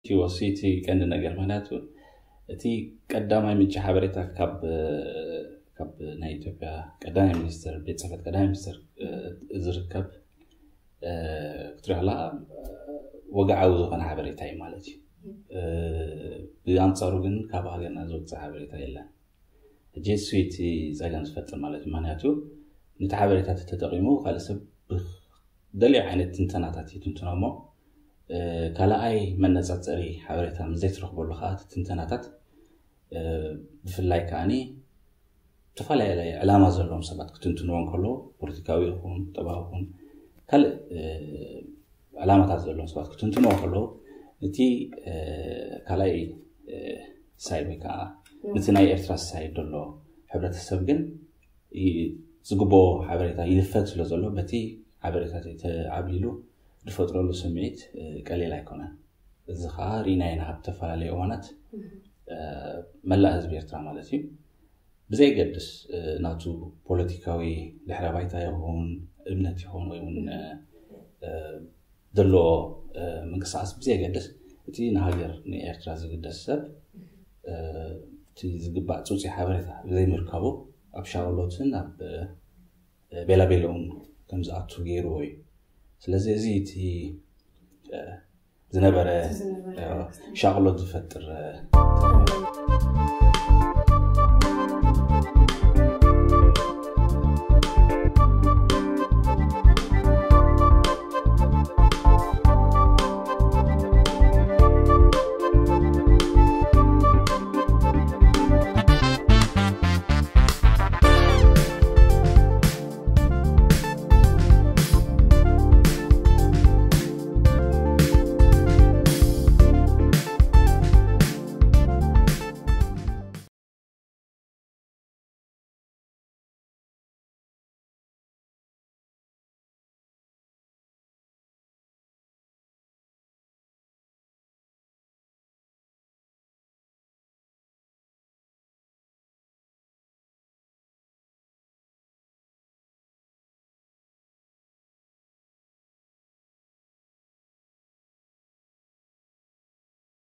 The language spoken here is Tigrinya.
ቲወሲ እቲ ቀንዲ ነገር ምክንያቱ እቲ ቀዳማይ ምንጪ ሓበሬታ ካብ ካብ ናይ ኢትዮጵያ ቀዳማይ ሚኒስትር ቤት ጽሕፈት ቀዳማይ ሚኒስትር ዝርከብ ክትሪኦ ከላ ወግዓዊ ዝኾነ ሓበሬታ እዩ ማለት እዩ። ብኣንጻሩ ግን ካብ ሃገርና ዝወፅእ ሓበሬታ የለን። ሕጂ እሱ እቲ ጸገም ዝፈጥር ማለት እዩ። ምክንያቱ ነቲ ሓበሬታ ተጠቂሙ ካልእ ሰብ ብደሊዮ ዓይነት ትንተናታት ይትንትኖ እሞ ካልኣይ መነጻጸሪ ሓበሬታ ምስ ዘይትረኽበሉ ከዓ እቲ ትንተናታት ብፍላይ ከዓኒ ዝተፈላለዩ ዕላማ ዘለዎም ሰባት ክትንትንዎ እንከሎ ፖለቲካዊ ይኹን ቁጠባዊ ይኹን ካልእ ዕላማታት ዘለዎም ሰባት ክትንትንዎ ከሎ እቲ ካልኣይ ሳይድ ወይ ከዓ ነቲ ናይ ኤርትራ ሳይድ ዘሎ ሕብረተሰብ ግን ዝግብኦ ሓበሬታ ይንፈግ ስለ ዘሎ በቲ ሓበሬታ ተዓብሊሉ ዝፈጥረሉ ስምዒት ቀሊል ኣይኮነን። እዚ ከዓ ርኢናዮ ኢና ኣብ ዝተፈላለዩ እዋናት መላእ ህዝቢ ኤርትራ ማለት እዩ ብዘይገድስ ናቱ ፖለቲካዊ ድሕረ ባይታ ይኹን እምነት ይኹን ወይ እውን ዘለዎ ምንቅስቃስ ብዘይገድስ እቲ ንሃገር ንኤርትራ ዝግደስ ሰብ እቲ ዝግባእ ፅውፂ ሓበሬታ ብዘይምርካቡ ኣብ ሻቕሎትን ኣብ ቤላቤለውን ከም ዝኣቱ ገይርዎ እዩ። ስለዚ እዚ እቲ ዝነበረ ሻቕሎት ዝፈጥር